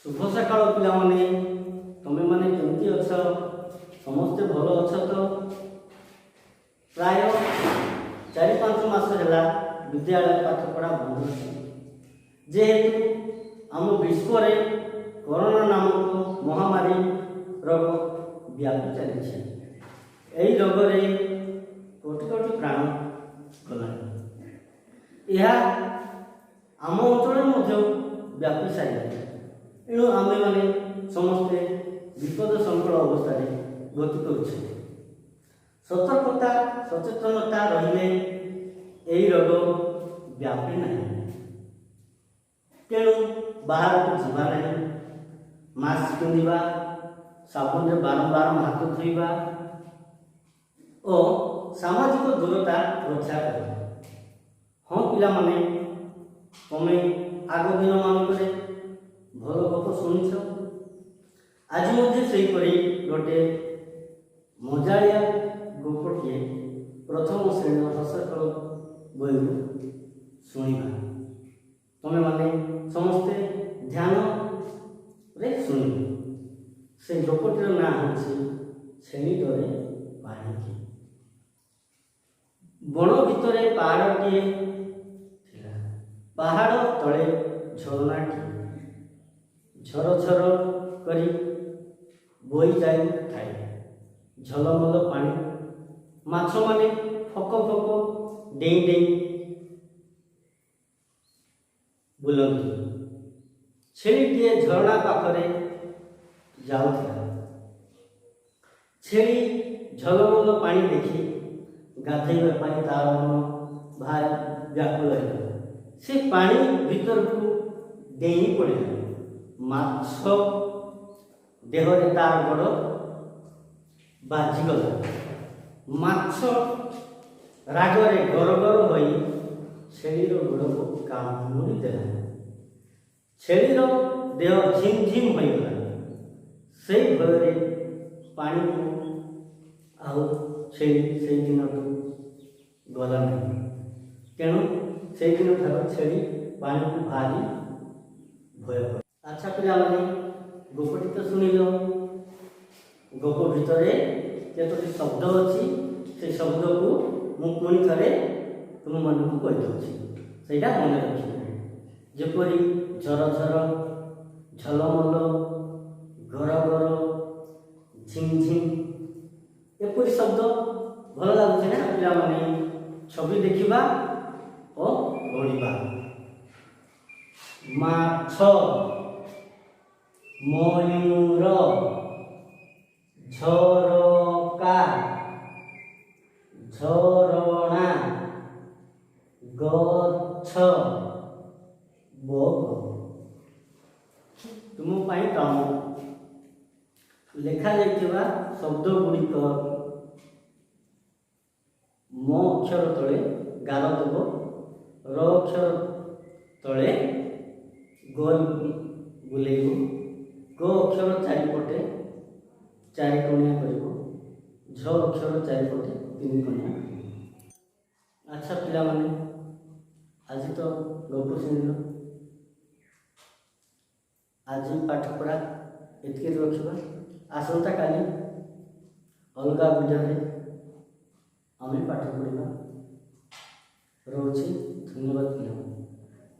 ଶୁଭ ସକାଳ ପିଲାମାନେ। ତୁମେମାନେ କେମିତି ଅଛ? ସମସ୍ତେ ଭଲ ଅଛ ତ? ପ୍ରାୟ 4-5 ମାସ ହେଲା ବିଦ୍ୟାଳୟ ପାଠପଢ଼ା ବନ୍ଦ ଅଛି, ଯେହେତୁ ଆମ ବିଶ୍ୱରେ କରୋନା ନାମକ ମହାମାରୀ ରୋଗ ବ୍ୟାପି ଚାଲିଛି। ଏହି ରୋଗରେ କୋଟି କୋଟି ପ୍ରାଣ ଗଲାଣି। ଏହା ଆମ ଅଞ୍ଚଳରେ ମଧ୍ୟ ବ୍ୟାପି ସାରିଲାଣି। ଏଣୁ ଆମେମାନେ ସମସ୍ତେ ବିପଦ ସଂକୁଳ ଅବସ୍ଥାରେ ଗତି କରୁଛେ। ସତର୍କତା, ସଚେତନତା ରହିଲେ ଏହି ରୋଗ ବ୍ୟାପେ ନାହିଁ। ତେଣୁ ବାହାରକୁ ଯିବା ନାହିଁ, ମାସ୍କ ପିନ୍ଧିବା, ସାବୁନରେ ବାରମ୍ବାର ହାତ ଧୋଇବା ଓ ସାମାଜିକ ଦୂରତା ରକ୍ଷା କରିବା। ହଁ ପିଲାମାନେ, ତମେ ଆଗ ଦିନମାନଙ୍କରେ ଭଲ ଗପ ଶୁଣିଛ। ଆଜି ମଧ୍ୟ ସେହିପରି ଗୋଟେ ମଜାଳିଆ ଗପଟିଏ ପ୍ରଥମ ଶ୍ରେଣୀର ହସଖେଳ ବହିରୁ ଶୁଣିବା। ତମେମାନେ ସମସ୍ତେ ଧ୍ୟାନରେ ଶୁଣିବ। ସେ ଗପଟିର ନାଁ ହେଉଛି "ଛେଳି ଡରେ ପାଣିକି"। ବଣ ଭିତରେ ପାହାଡ଼ଟିଏ ଥିଲା। ପାହାଡ଼ ତଳେ ଝରଣାଟିଏ ଝର ଝର କରି ବୋହି ଯାଉଥାଏ ଝଲମଲ ପାଣି। ମାଛମାନେ ଫକ ଫକ ଡେଇଁ ଡେଇଁ ବୁଲନ୍ତି। ଛେଳିଟିଏ ଝରଣା ପାଖରେ ଯାଉଥିଲା। ଛେଳି ଝଲମଲ ପାଣି ଦେଖି ଗାଧୋଇବା ପାଇଁ ତାର ମନ ଭାରି ବ୍ୟାକୁଳ ହେଲା। ସେ ପାଣି ଭିତରକୁ ଡେଇଁ ପଡ଼ିଲା। ମାଛ ଦେହରେ ତାର ଗୋଡ଼ ବାଜିଗଲା। ମାଛ ରାଗରେ ଗର ଗର ହୋଇ ଛେଳିର ଗୋଡ଼କୁ କାମୁଡ଼ି ଦେଲା। ଛେଳିର ଦେହ ଝିମ୍ ଝିମ୍ ହୋଇଗଲା। ସେଇ ଭୟରେ ପାଣିକୁ ଆଉ ଛେଳି ସେଇ ଦିନଠୁ ଗଲା ନାହିଁ। ତେଣୁ ସେଇଦିନ ଠାରୁ ଛେଳି ପାଣିକୁ ଭାରି ଭୟ କରେ। ଆଚ୍ଛା ପିଲାମାନେ, ଗପଟି ତ ଶୁଣିଲ। ଗପ ଭିତରେ କେତୋଟି ଶବ୍ଦ ଅଛି। ସେଇ ଶବ୍ଦକୁ ମୁଁ ପୁଣି ଥରେ ତୁମମାନଙ୍କୁ କହିଦେଉଛି, ସେଇଟା ମନେ ରଖିବ। ଯେପରି ଝର ଝର, ଝଲମଲ, ଗର ଗର, ଝିମ୍ ଝିମ୍, ଏପରି ଶବ୍ଦ। ଭଲ ଲାଗୁଛି ନା ପିଲାମାନେ? ଛବି ଦେଖିବା ଓ ପଢ଼ିବା। ମାଛ, ମୟୂର, ଝରକା, ଝରଣା, ଗଛ, ବଗ। ତୁମ ପାଇଁ କାମ, ଲେଖାଯାଇଥିବା ଶବ୍ଦ ଗୁଡ଼ିକ ମ ଅକ୍ଷର ତଳେ ଗାର ଦେବ, ର ଅକ୍ଷର ତଳେ ଗୋଲ ବୁଲେଇବ, ଗ ଅକ୍ଷର ଚାରିପଟେ ଚାରି କଣିଆ କରିବ, ଝ ଅକ୍ଷର ଚାରିପଟେ ତିନି କଣିଆ କରିବ। ଆଚ୍ଛା ପିଲାମାନେ, ଆଜି ତ ଗପ ଶୁଣିଲ। ଆଜି ପାଠପଢ଼ା ଏତିକି ରଖିବା। ଆସନ୍ତାକାଲି ଅଲଗା ଭିଡ଼ିଓରେ ଆମେ ପାଠ ପଢ଼ିବା। ରହୁଛି, ଧନ୍ୟବାଦ ପିଲାମାନେ।